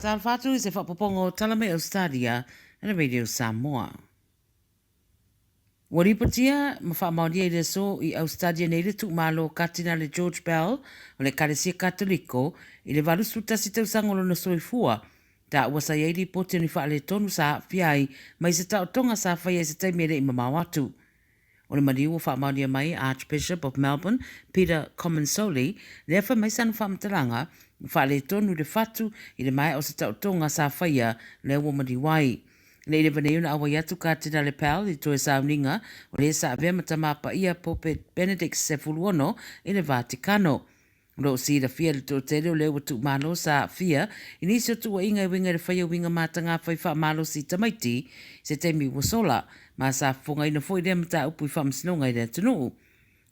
Faatalofa atu i se faaopoopoga o tala mai Ausetalia a le Radio Samoa. Ua lipotia ma faamaonia i le aso i Ausetalia nei le tuumalo o Katinale George Bell o le Ekalesia Katoliko i le 81 tausaga o lona soifua, taua sa i ai lipoti o ni faaletonu sa aafia ai mai se taotoga sa faia i se taimi e le i mamao atu. O le maliu ua faamaonia mai Archbishop of Melbourne Peter Comensoli lea fai mai sana faamatalaga ua faaletonu le fatu i le maea o se taotoga sa faia lea ua maliu ai. Le i leva nei ona auai atu Katinale Pell i toe sauniga o le sa avea ma Tama Paia Pope Benedict XVI i le Vatikano. O lo o silafia e le toatele o lea ua tuumalo sa aafia i nisi o tuuaiga e uiga i le faia uiga matagafai faamalosi i tamaiti i se taimi ua sola, ma sa fofogaina foi lea mataupu i faamasinoga i le atunuu.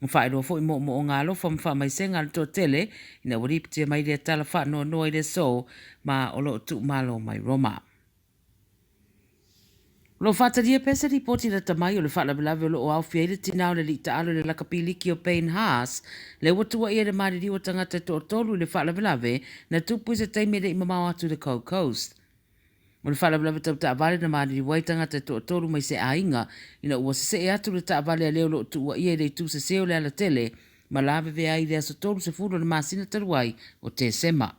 Ua faailoa foi moomooga alofa ma faamaisega a le toatele ina ua lipotia mai lea tala faanoanoa i le aso ma o lo o tuumalo mai Roma. O lo o faatalia pea se lipoti lata mai o le faalavelave o lo o aofia ai le tina o le alii taalo i le lakapi liki o Payne Haas, lea ua tuuaia i le maliliu o tagata e toatolu i le faalavelave na tupu i se taimi e le i mamao atu i le Gold Coast. O le faalavelave tau taavale na maliliu ai tagata e toatolu mai se aiga ina ua sesee atu le taavale a le o lo o tuuaia i le itu sese o le alatele ma lavevea ai i le aso 30 o le masina talu ai o Tesema.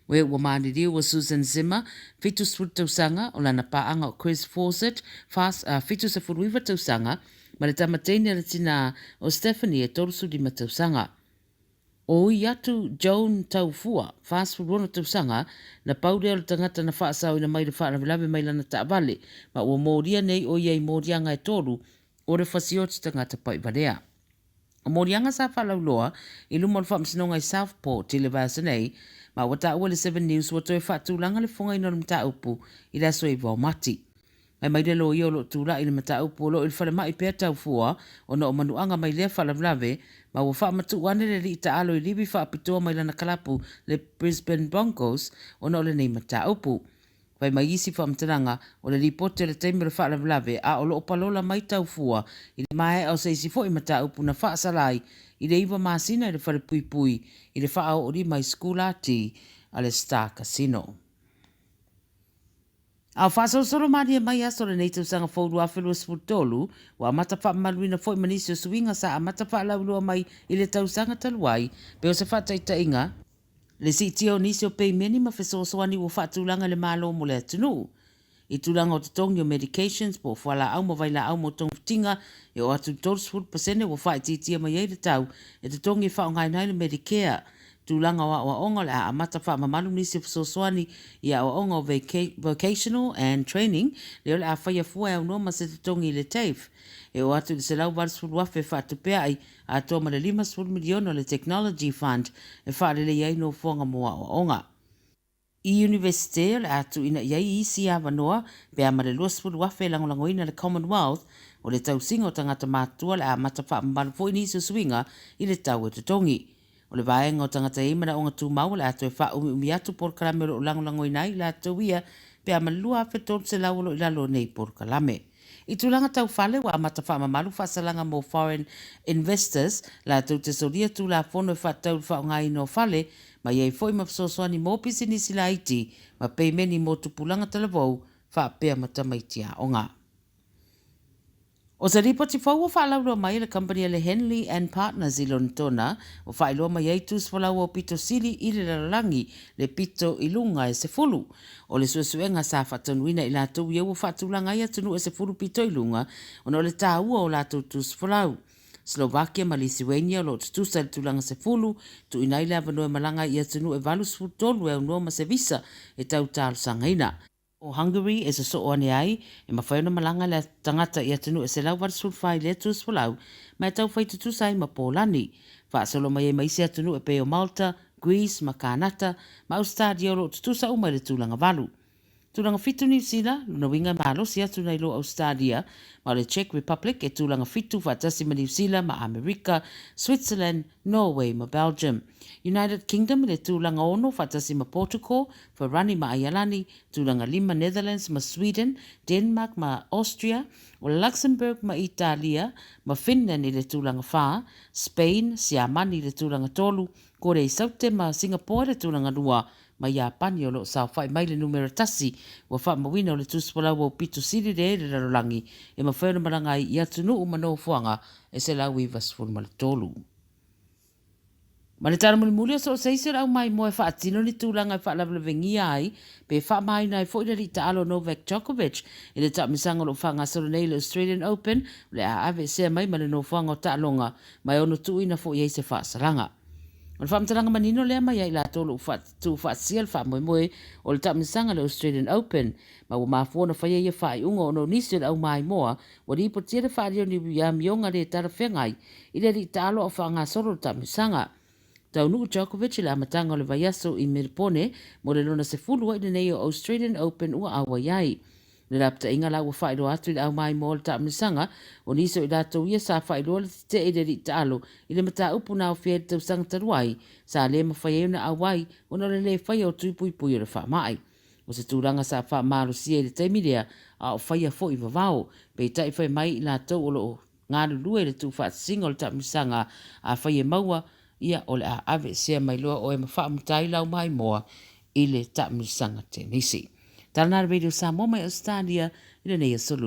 Oe ua maliliu o Susan Zimmer, 70 tausaga, o lana paaga o Chris Fawcett, 79 tausaga, ma le tama teine a le tinā o Stephanie e 35 tausaga. O ui atu Joan Taufua, 46 tausaga, na pau lea o le tagata na faasaoina mai le faalavelave mai lana taavale, ma ua molia nei o ia i moliaga e tolu o le fasioti tagata paivalea. O moliaga sa faalauiloa i luma o le Faamasinoga i Southport i le vaiaso nei, ma ua taua e le Seven News ua toe faatulaga le fofogaina o le mataupu i le aso 9 o Mati. Fai mai le loia o lo o tulai i le mataupu o lo o i le falemai pea Taufua ona o manuaga mai lea faalavelave, ma ua faamatuu ane le alii taalo i livi faapitoa mai lana kalapu le Brisbane Broncos ona o lenei mataupu. Fai mai isi faamatalaga, o le lipoti o le taimi o le faalavelave a o lo o palola mai Taufua i le maea o se isi foi mataupu na faasala ai i le iva masina i le falepuipui i le faaoolima i sikulati a le Star Casino. A o faasolosolo malie mai aso o lenei tausaga fou 2023, ua amata faamamaluina foi ma nisi o suiga sa amata faalauiloa mai i le tausaga talu ai, pei o se faataitaiga, Le siitia o nisi o peimeni ma fesoasoani ua faatulaga e le Malo mo le atunuu. I tulaga o totogi o medications po o fualaau ma vailaau mo togafitiga, e oo atu i le 30% ua faaitiitia mai ai le tau e totogi e faaaogaina ai le Medicare. Tulaga o aoaoga o le a amata faamamalu nisi o fesoasoani i aoaoga o Vocational and Training lea o le a faia fua e aunoa ma se totogi i le TAFE. E oo atu i le $180,000 e faatupeai atoa ma le $50 miliona o le Technology Fund e faaleleia ai nofoaga mo aoaoga. I Iunivesite, o le a tuuina i ai isi avanoa pe a ma le 20,000 e lagolagoina le Commonwealth, o le tausiga o tagata matutua o le a amata faamamalu foi nisi o suiga i le tau e totogi. O le vaega o tagata e i ai manaoga tumau o le a toe faaumiumi atu polokalame o lo o lagolagoina ai i latou ia pe a ma le 2,300 o lo o i lalo o nei polokalame. I tulaga tau fale, ua amata faamamalu faasalaga mo foreign investors latou te solia tulafono e faatatau i le faaaogaina o fale, ma i ai foi ma fesoasoani mo pisinisi laiti ma peimeni mo tupulaga talavou faapea ma tamaiti aoga. O se lipoti fou ua faalauiloa mai e le kamupani a le Henley and Partners i Lonetona, ua faailoa mai ai tusifolau aupito sili i le lalolagi, le pito i luga e 10. O le suesuega sa faatonuina i latou ia ua faatulaga ai atunuu e 10 pito i luga ona o le taua o latou tusifolau. Slovakia ma Lithuania o lo o tutusa i le tulaga 10, tuuina ai le avanoa e malaga ai i atunuu e 83 e aunoa ma se visa e tau talosagaina. O Hungary e sosoo ane ai, e mafai ona malaga le tagata i atunuu e 184 i lea tusifolau ma e taufai tutusa ai ma Polani. Faasolo mai ai ma isi atunuu e pei o Malta, Greece ma Kanata, ma Ausetalia o lo o tutusa uma i le tulaga valu. Tulaga fitu Niu Sila, lona uiga e malosi atu nai lo Ausetalia, ma o le Czech Republic e tulaga fitu faatasi ma Niu Sila ma Amerika, Switzerland, Norway ma Belgium. United Kingdom i le tulaga ono faatasi ma Portugal, Farani ma Aialani, tulaga lima Netherlands ma Sweden, Denmark ma Austria, o Luxembourg ma Italia, ma Finland i le tulaga fa, Spain, Siamani i le tulaga tolu, Korea i Saute ma Singapore i le tulaga lua, ma Iapani o lo o saofai mai le numera tasi ua faamauina o le tusipalau aupito sili lea i le lalolagi e mafai ona malaga ai i atunuu ma nofoaga e 193. Ma le tala mulimuli o so o se isi o le aumaimoa e faatino ni tulaga e faalavelavegia ai pe faamaina ai foi le alii taalo Novak Djokovic i le taamilosaga o lo o faagasolo nei i le Australian Open o le a aveesea mai ma le nofoaga o taaloga ma e ono tuuina foi ai se faasalaga. O le faamatalaga manino lea mai ia i latou o lo o tuufaatasia le faamoemoe o le taamilosaga i le Australian Open ma ua mafua ona faia ia faaiuga ona o nisi o le aumaimoa ua lipotia le faaalia o ni amioga le talafeagai i le alii taalo a o faagasolo le taamilosaga. Taunuu Djokovic i le amataga o le vaiaso i Melebone mo le lona 10 ai lenei o Australian Open ua auai ai. O le lapataiga la ua faailoa atu i le aumaimoa o le taamilosaga, o nisi o i latou ia sa faailoa le tetee i le alii taalo i le mataupu na aofia ai le tausaga talu ai, sa le mafai ai ona auai ona o le le faia o tui puipui o le faamai. O se tulaga sa faamalosia i le taimi lea a o faia foi vavao, peitai fai mai i latou o lo o galulue i le tuufaatasiga o le taamilosaga, afai e maua, ia o le a aveesea mai loa oe ma faamuta ai lau maimoa i le taamilosaga tenisi. Tala na le Radio Samoa mai Ausetalia i lenei aso Lua.